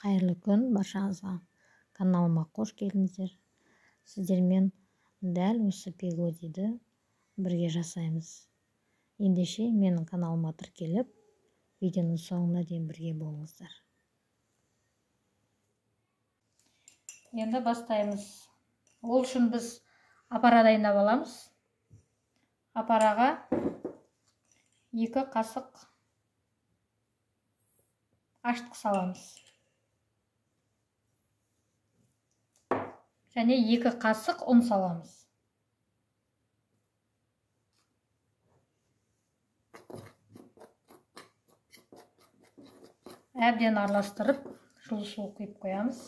Қайырлы күн баршаңызға. Каналыма қош келдіңіздер. Сіздермен дәл осы пигодиді бірге жасаймыз. Ендеше менің каналыма тіркеліп, видеоның соңына дейін бірге болыңыздар. Енді бастаймыз. Ол үшін біз апара дайындап аламыз. Апараға 2 қасық ашытқы саламыз. Және 2 қасық ұн саламыз. Әбден араластырып, жылы су құйып қоямыз.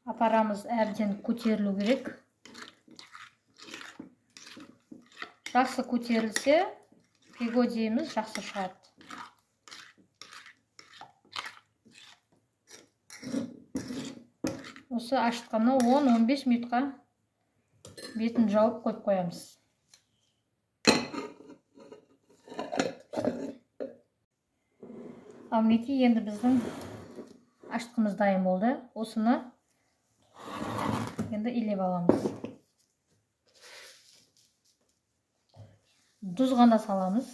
Апарамыз әбден көтерілу керек. Жақсы көтерілсе, пигодиіміз жақсы шығады. Осы ашытқаны 10-15 минутқа бетін жауып қойып қоямыз. Ал мінекей енді біздің ашытқымыз дайын болды. Осыны енді илеп аламыз. Тұз ғана саламыз.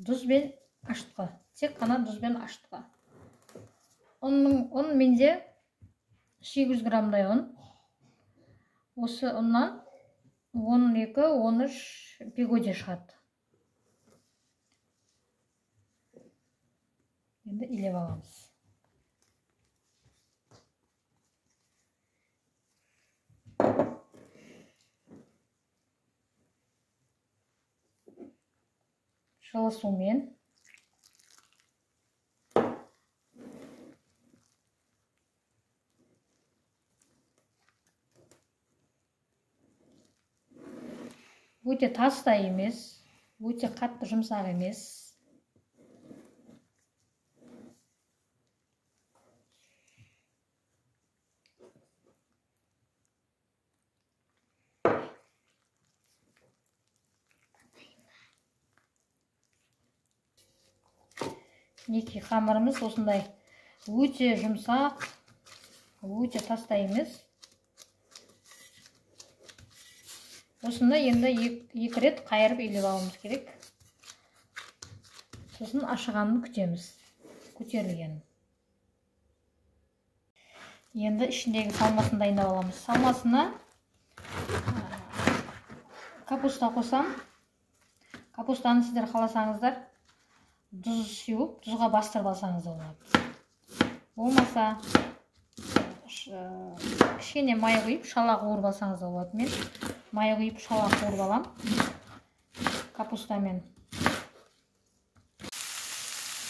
Тұз бен ашытқы. Тек қана тұз бен ашытқы. Ұн менде 800 граммдай ұн. Осы ұннан 12-13 пигоди шығады. Енді илеп аламыз. Жылы сумен. Өте тас та емес, өте қатты жұмсақ емес. Мінекей қамырымыз осындай өте жұмсақ, өте таста емес. Осыны енді екі рет қайырып илеп алуымыз керек. Сосын ашығанын күтеміз, көтерілгенін. Енді ішіндегі салмасын дайындап аламыз. Салмасына капуста қосам. Капустаны сіздер қаласаңыздар тұз сеуіп, тұзға бастырып алсаңыз да болады. Болмаса кішкене май құйып, шала қуырып алсаңыз да болады. Мен май құйып, шала қуырып алам капустамен.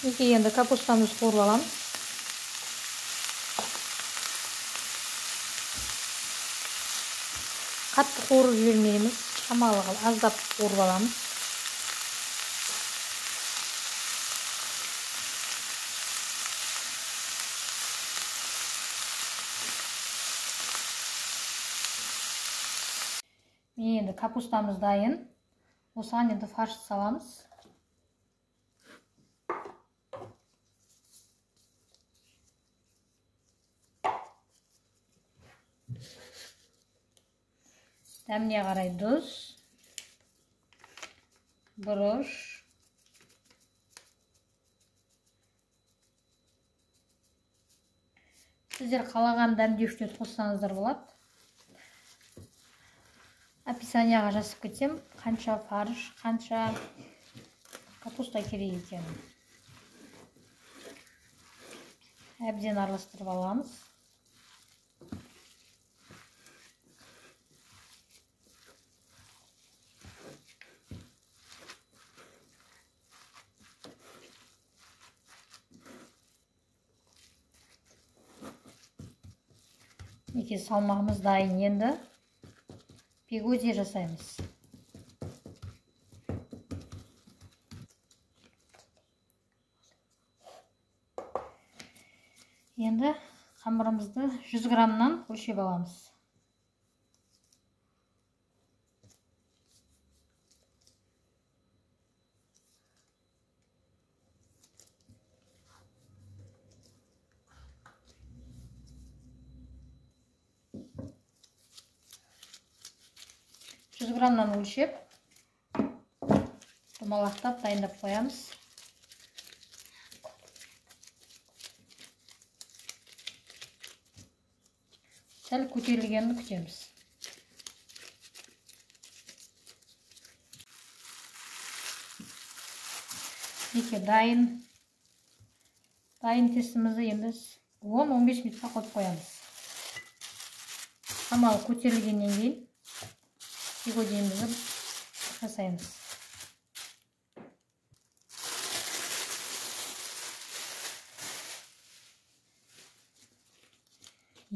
Мінекей енді капустамызды қуырып аламыз. Қатты қуырып жібермейміз, шамалы аздап қуырып аламыз. Енді капустамыз дайын. Осыған енді фарш саламыз. Дәміне қарай тұз, бұрыш, сіздер қалаған дәмдеуіштерді қоссаңыздар болады. Описанияға жазып кетсем, қанша фарш, қанша капуста керек екенін. Әбден араластырып аламыз. Мінекей салмағымыз дайын. Енді пигоди жасаймыз. Енді Қамырымызды 100 граммнан өлшеп аламыз. Жүз граммнан өлшеп, домалақтап дайындап қоямыз. Сәл көтерілгенін күтеміз. Мінекей дайын. Дайын тестімізді енді 10-15 минутқа қойып қоямыз. Шамалы көтерілгеннен кейін пигодиімізді жасаймыз.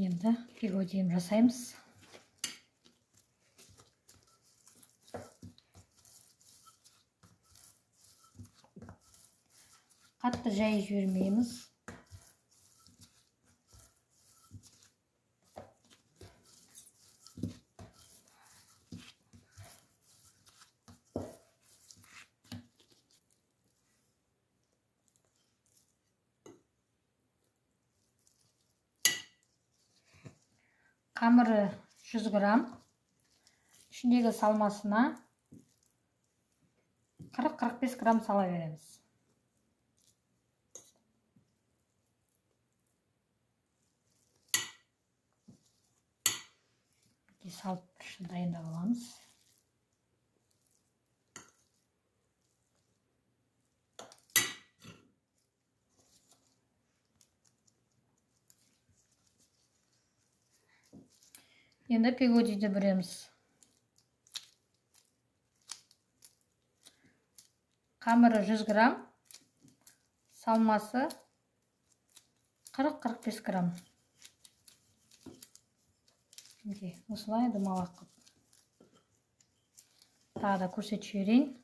Енді пигодиім жасаймыз. Қатты жайып жібермейміз. Қамыры 100 грамм, ішіндегі салмасына 40-45 грамм сала береміз. Салып дайындап аламыз. Енді пигодиді бүреміз. Қамыры 100 грамм, салмасы 40-45 грамм. Мінекей, осылай домалақ қылып. Тағы да көрсетіп жіберейін.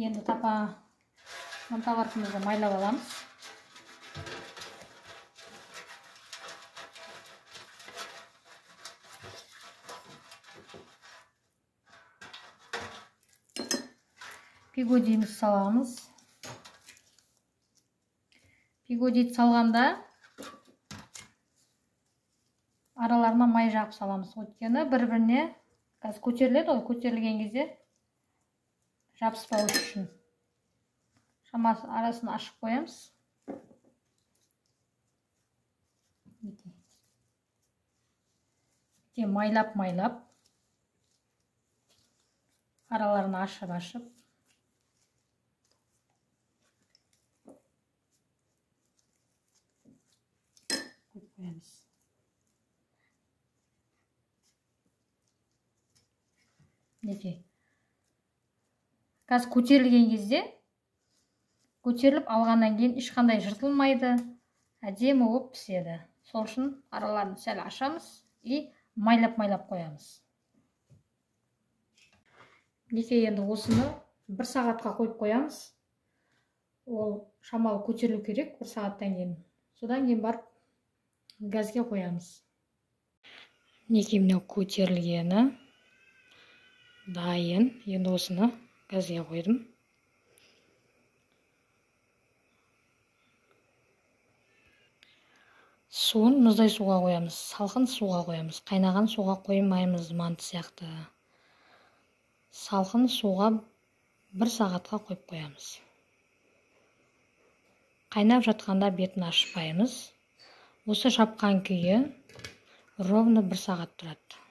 Енді тапа мантоваркамызды майлап аламыз. Пигодиімізді саламыз. Пигодиді салғанда араларына май жағып саламыз. Өйткені бір-біріне қазір көтеріледі ғой, көтерілген кезде жабыспау үшін шамасы арасын ашып қоямыз. Мінекей, майлап-майлап араларын ашып-ашып қойып қоямыз. Мінекей. Қазір көтерілген кезде, көтеріліп алғаннан кейін ешқандай жыртылмайды, әдемі болып піседі. Сол үшін араларын сәл ашамыз и майлап-майлап қоямыз. Мінекей, енді осыны 1 сағатқа қойып қоямыз. Ол шамалы көтерілу керек 1 сағаттан кейін. Содан кейін барып газге қоямыз. Мінекей, мынау көтерілгені дайын. Енді осыны газге қойдым. Суын мұздай суға қоямыз, салқын суға қоямыз, қайнаған суға қоймаймыз манты сияқты. Салқын суға 1 сағатқа қойып қоямыз. Қайнап жатқанда бетін ашпаймыз. Осы жапқан күйі ровно 1 сағат тұрады.